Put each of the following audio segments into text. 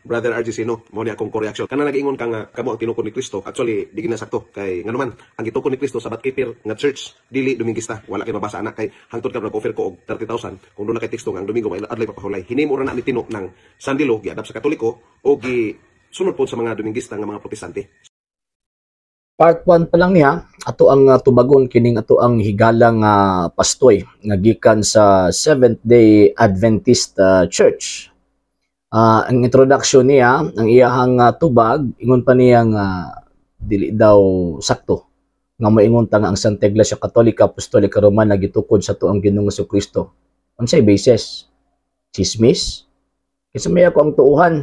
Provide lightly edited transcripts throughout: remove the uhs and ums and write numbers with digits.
Brother RG Sino, mao ni akong reaction. Kana nag-ingon ka nga kamo ang tinukod ni Kristo. Actually, di gina sakto kay ngano man ang gitukod ni Kristo Sabbath keeper nga church, dili Domingista. Wala kay mabasa ana kay hangtod ka nag-offer ko og 30,000 kung doon na kay teksto nga ang Domingo may adlay papahulay. Hinimo ra na ni Tino ng Sunday law, giadapt sa Katoliko o gi sunod pod sa mga Domingista nga mga Protestante. Part 1 pa lang niya, ato ang tubagon kining ato ang higala nga pastoy nga gikan sa Seventh Day Adventist Church. Ang introduction niya, ang iyahang tubag, ingon pa niya nga dili daw sakto nga moingon ta nga ang Santa Iglesia Katolika Apostolika Romana gitukod sa atuang Ginoong Kristo. Unsay basis? Chismis? Kinsa may ako ang tuuhan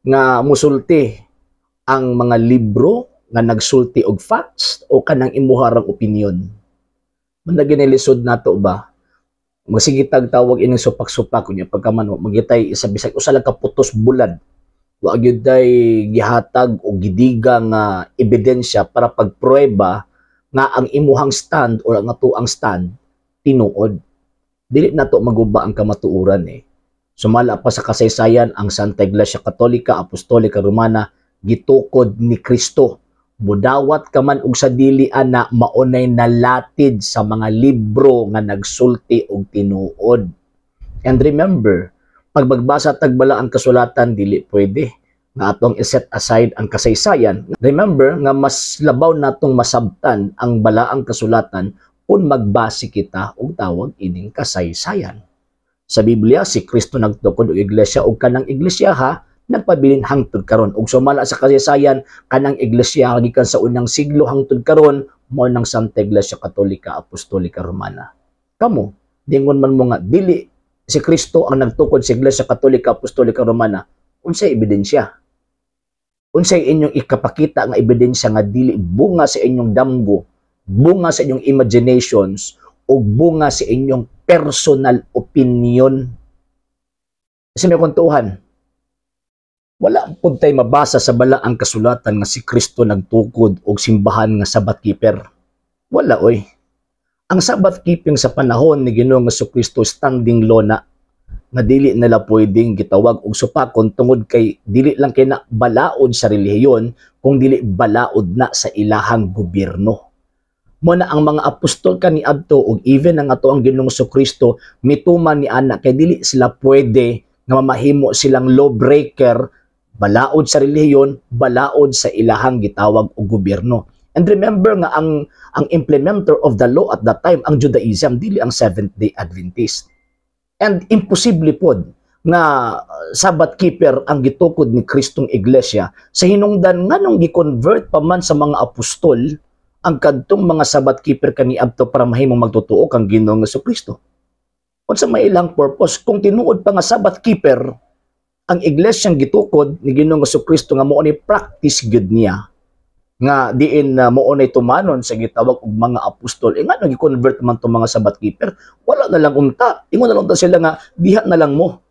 nga musulti, ang mga libro nga nagsulti og facts o kanang imuharang opinion? Man ginilisod nato ba? Magsige tag tawag ining supak-supak kunya pagkaman magitay isa bisag usa lang ka putos bulad, wa gyud day gihatag o gidiga nga ebidensya para pagprueba nga ang imuhang stand or ang atuang stand tinuod. Dili nato maguba ang kamatuoran eh. Sumala pa sa kasaysayan, ang Santa Iglesia Katolika Apostolika Romana gitukod ni Kristo. Mudawat ka man og sa dili ana, maunay nalatid sa mga libro nga nagsulti og tinuod. And remember, pag magbasa tag balaang kasulatan, dili pwede nga atong i-set aside ang kasaysayan. Remember nga mas labaw natong masabtan ang balaang kasulatan kung magbase kita og tawag ining kasaysayan. Sa Biblia, si Kristo nagtukod og iglesia ug kanang iglesia ha nagpabilin hangtod karon. Ug sumala sa kasaysayan, kanang iglesia gikan sa unang siglo hangtod karon mao nang Santa Iglesia Katolika Apostolika Romana. Kamo, dingon man mo nga dili si Kristo ang nagtukod sa Iglesia Katolika Apostolika Romana. Unsay ebidensya? Unsay inyong ikapakita nga ebidensya nga dili bunga sa inyong damgo, bunga sa inyong imaginations, o bunga sa inyong personal opinion? Kasi may kuntuhan, wala pud tay mabasa sa balaang kasulatan nga si Kristo nagtukod og simbahan nga Sabbath keeper. Wala oy. Ang Sabbath keeping sa panahon ni Ginoong Kristo, standing law na nga dili nila pwedeng gitawag og supakon tungod kay dili lang kay na balaod sa relihiyon kung dili balaod na sa ilahang gobyerno. Mo na ang mga apostol kaniadto ug even ang ato ang Ginoong Kristo mituman ni ana kay dili sila pwede nga mamahimo silang lawbreaker, balaod sa relihiyon, balaod sa ilahang gitawag og gobyerno. And remember nga ang implementer of the law at that time ang Judaism, dili ang Seventh Day Adventist. And imposible pod nga Sabbath keeper ang gitukod ni Kristong iglesia sa hinungdan nganong gi-convert pa man sa mga apostol ang kadtong mga Sabbath keeper kaniadto para mahimong magtotoo kang Ginoong Kristo. Unsa may ilang purpose kung tinuod pa nga Sabbath keeper ang iglesyang gitukod ni Ginoong Kristo nga mao ni practice gyud niya nga diin na mao nay tumanon sa gitawag og mga apostol? Eh ngano gi-convert man tong mga Sabbath keeper? Wala na lang unta, ingon na lang unta sila nga diha na lang mo,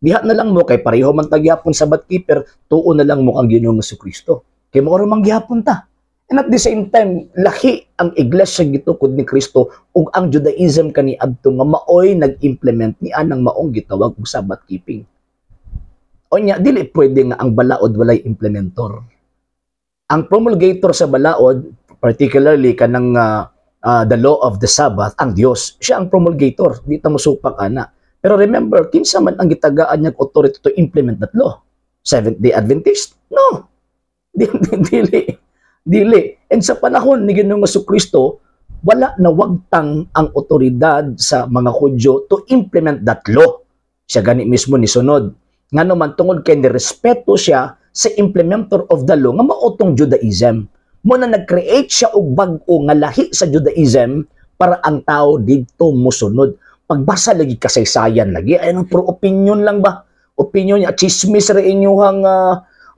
diha na lang mo kay pareho man tagyapon Sabbath keeper, tuo na lang mo kang Ginoong Kristo kay mao ra man gihapon ta. And at the same time, lahi ang iglesia gitukod ni Kristo ug ang Judaism kaniadto nga maoy nag-implement ni anang maong gitawag og Sabbath keeping. Onya, dili pwede nga ang balaod walay implementor. Ang promulgator sa balaod, particularly kanang the law of the Sabbath, ang Dios. Siya ang promulgator, di ta mosupak ana. Pero remember, kinsa man ang gitagaan niyang authority to implement that law? Seventh Day Adventist? No. Dili. Dili. And sa panahon ni Ginoong Kristo, wala na wagtang ang otoridad sa mga Hudyo to implement that law. Siya gani mismo ni sunod. Ngano man, tungod kay nirespeto siya sa implementer of the law nga mao tong Judaism. Mo na nag-create siya og bag-o nga lahi sa Judaism para ang tao didto mosunod. Pagbasa lagi kasaysayan lagi ay pro opinion lang ba? Opinion niya, chismis ra inyuhang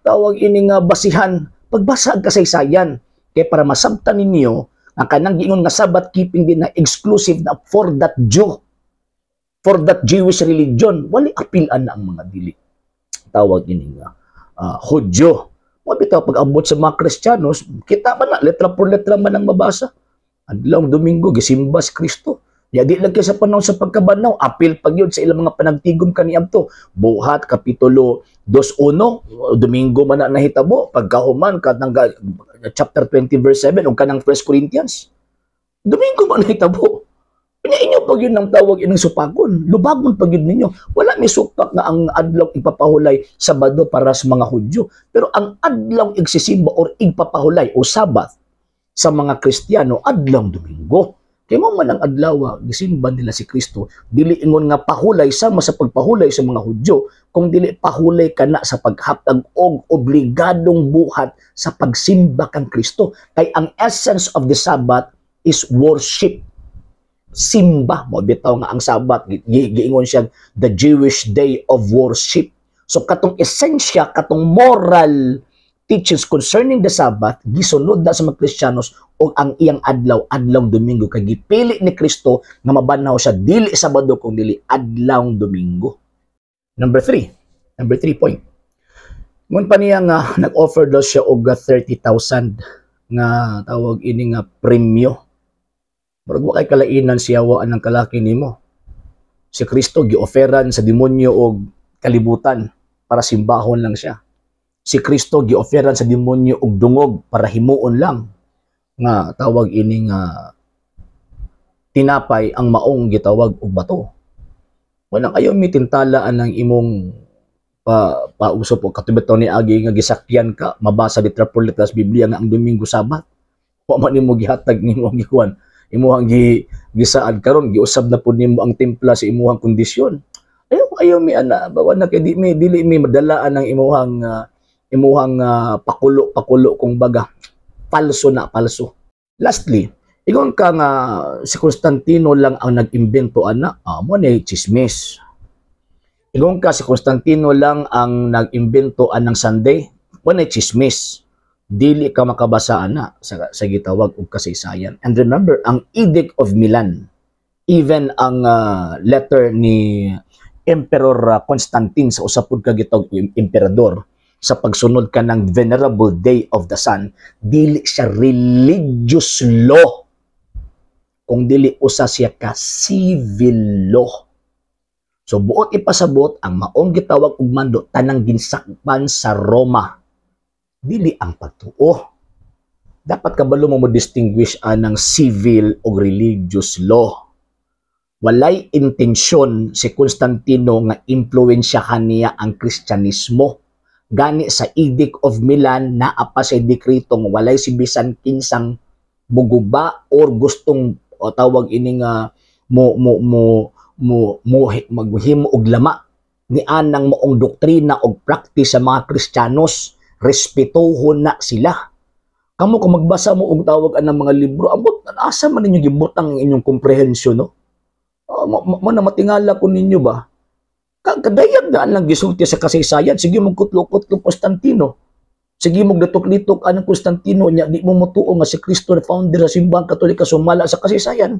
tawag ini nga basihan. Pagbasa ang kasaysayan kay para masabtan ninyo ang kanang giingon nga Sabbath keeping din na exclusive na for that Jew, for that Jewish religion, wali apilan na ang mga dili tawag ini nga Hudyo. Mo bitaw pag abot sa mga Kristiyanos, kita man na letra por letra man ang mabasa. Adlaw Domingo gisimba si Kristo. Ya di lang kay sa panahon sa pagkabanhaw, apil pa gyud sa ilang mga panagtigom kaniadto. Buhat kapitulo 2:1, Domingo man na nahitabo, pagkahuman kanang chapter 20 verse 7 ug kanang 1 Corinthians. Domingo man nahitabo. Unya inyo pag yun ang tawag ining supakon. Lubagon pa gyud ninyo. Wala may supak nga ang adlaw ipapahulay Sabado para sa mga Hudyo. Pero ang adlaw igsisimba or igpapahulay o Sabbath sa mga Kristiyano, adlaw Domingo. Kay mo man ang adlaw gisimba nila si Kristo, dili ingon nga pahulay sama sa pagpahulay sa mga Hudyo, kung dili pahulay kana sa paghatag og obligadong buhat sa pagsimba kang Kristo. Kay ang essence of the Sabbath is worship, simba mo bitaw nga ang Sabat giingon siya the Jewish day of worship. So katong esensya, katong moral teachings concerning the Sabbath, gisunod na sa mga Kristiyanos og ang iyang adlaw, adlaw Domingo, kay gipili ni Kristo nga mabanhaw siya dili Sabado kung dili adlaw Domingo. Number three, number three point. Ngun pa niya nga nag-offer daw siya og 30,000 nga tawag ini nga premyo. Murag wa kay kalainan siya wa ang kalaki nimo. Si Kristo gi-offeran sa demonyo og kalibutan para simbahon lang siya. Si Kristo gi-offeran sa demonyo og dungog para himuon lang nga tawag ini nga tinapay ang maong gitawag og bato. Walang ayaw mi tintala ang imong pa pausop o katubit ni agi nga gisakyan ka mabasa di letras Biblia nga ang Domingo Sabat. Wa man nimo gihatag nimo ang gikuan, imuhang gisaad. Karon giusab na pud nimo ang timpla sa imuhang kondisyon. Ayaw ayaw mi ana bawa na kay di mi dili mi madalaan ang imuhang pakulo pakulo kung baga. Falso na falso. Lastly, ingon ka nga si Constantino lang ang nag-imbento ana, mo ni chismis. Ingon ka si Constantino lang ang nag-imbento anang Sunday, mo ni chismis. Dili ka makabasa ana sa gitawag og kasaysayan. And remember, ang Edict of Milan, even ang letter ni Emperor Constantine sa usa pud ka gitawag emperador sa pagsunod ka ng Venerable Day of the Sun, dili siya religious law kung dili usa siya ka civil law. So buot ipasabot, ang maong gitawag og mando tanang ginsakpan sa Roma, dili ang pagtuo. Dapat kabalo mo mo distinguish anang civil o religious law. Walay intensyon si Constantino nga impluwensyahan niya ang Kristyanismo. Gani sa Edict of Milan naa pa sa dekreto nga walay si bisan kinsang muguba or gustong o tawag ini nga mo mo mo mo, mo maghimo og lama ni anang maong doktrina og practice sa mga Kristiyanos, respetuhon na sila. Kamo kung magbasa mo og tawag anang mga libro, ambot asa man ninyo gibutang ang inyong comprehension, no? Mo, mo na matingala ko ninyo ba? Kadayag na lang gisulti sa kasaysayan, sige mong kutlo-kutlo Constantino. Sige mong datok-litok anang Constantino nya di mo motuo nga si Kristo na founder sa Simbahang Katolika sumala sa kasaysayan.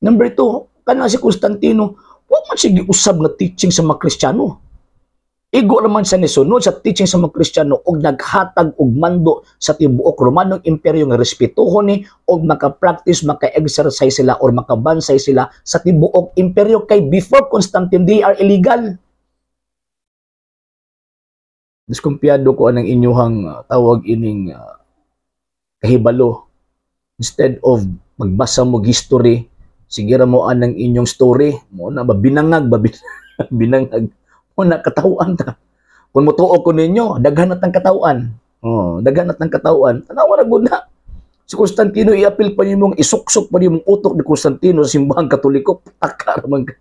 Number two, kana si Constantino, wa man sige usab nga teaching sa mga Kristiyano. Igo naman sa nisunod sa teaching sa mga Kristiyano og naghatag og mando sa tibuok Romanong Imperyo nga respetuhon ni og maka-practice, maka-exercise sila or makabansay sila sa tibuok imperyo, kay before Constantine they are illegal. Diskumpiyado ko anang inyuhang tawag ining kahibalo. Instead of magbasa mo history, sige ra mo anang inyong story mo na ba, binangag ba, binangag mo na katawhan ta. Kung motuo ko ninyo, daghan na tang katawhan. Oh, daghan na tang katawhan. Tanawa ra gud na. Si Constantino, iapil pa nimong isuksok pa nimong utok ni Constantino sa Simbahang Katoliko, taka ra man ka.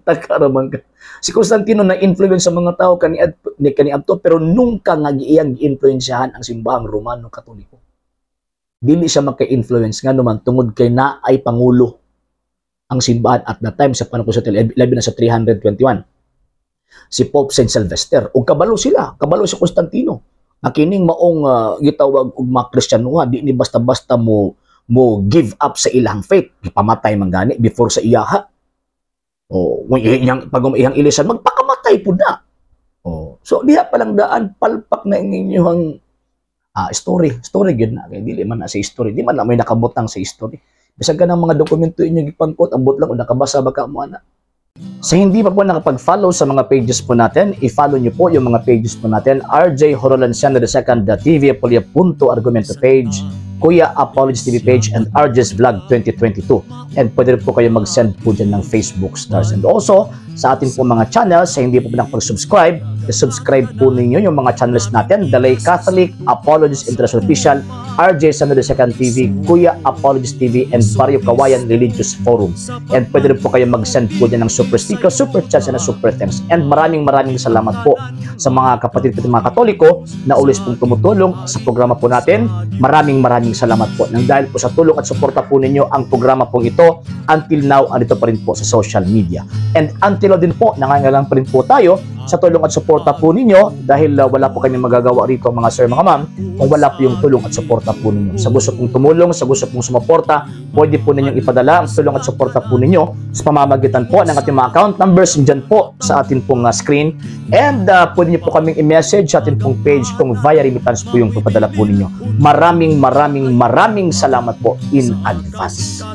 Taka ra man ka. Si Constantino na influence sa mga tao kani ni kaniadto, pero nunca nga iyang giinfluensyahan ang Simbahang Romano Katoliko. Dili siya maka-influence nga naman tungod kay naay pangulo ang simbahan at that time sa panahon sa labi na sa 321, si Pope Saint Sylvester. Ug kabalo sila, kabalo si Constantino nga kining maong gitawag og mga Kristiyanuha di ni basta-basta mo mo give up sa ilang faith. Gipamatay man gani before sa iyaha. O kung iyang pag iyang ilisan, magpakamatay pud na. O so diha pa lang daan, palpak na ang inyong story. Story gyud na kay dili man na sa history, di man na may nakabutang sa history. Bisag ka ng mga dokumento inyo gipangkot, ambot lang kung nakabasa ba ka mo ana. Sa hindi pa po nakapag-follow sa mga pages po natin, i-follow nyo po yung mga pages po natin: RJ Horolanciano II TV, Apolia Punto Argumento page, Kuya Apologies TV page, and RJ's Vlog 2022. And pwede rin po kayo mag-send po dyan ng Facebook stars. And also, sa ating po mga channels, sa hindi po nakapag-subscribe, i-subscribe po ninyo yung mga channels natin: Dalay Catholic, Apologies International Official, RJ Sano II TV, Kuya Apologies TV, and Barrio Kawayan Religious Forum. And pwede rin po kayo mag-send po dyan ng super sticker, super chats, and super thanks. And maraming maraming salamat po sa mga kapatid po, mga Katoliko na always pong tumutulong sa programa po natin. Maraming maraming salamat po. Nang dahil po sa tulong at suporta po ninyo, ang programa pong ito until now andito pa rin po sa social media. And until now din po, nangangailangan pa rin po tayo sa tulong at suporta po ninyo dahil wala po kami magagawa rito, mga sir, mga ma'am, kung wala po yung tulong at suporta po ninyo. Sa gusto pong tumulong, sa gusto pong sumuporta, pwede po ninyong ipadala ang tulong at suporta po ninyo sa pamamagitan po ng ating mga account numbers dyan po sa atin pong screen. And pwede niyo po kaming i-message sa atin pong page kung via remittance po yung papadala po ninyo. Maraming maraming maraming salamat po in advance.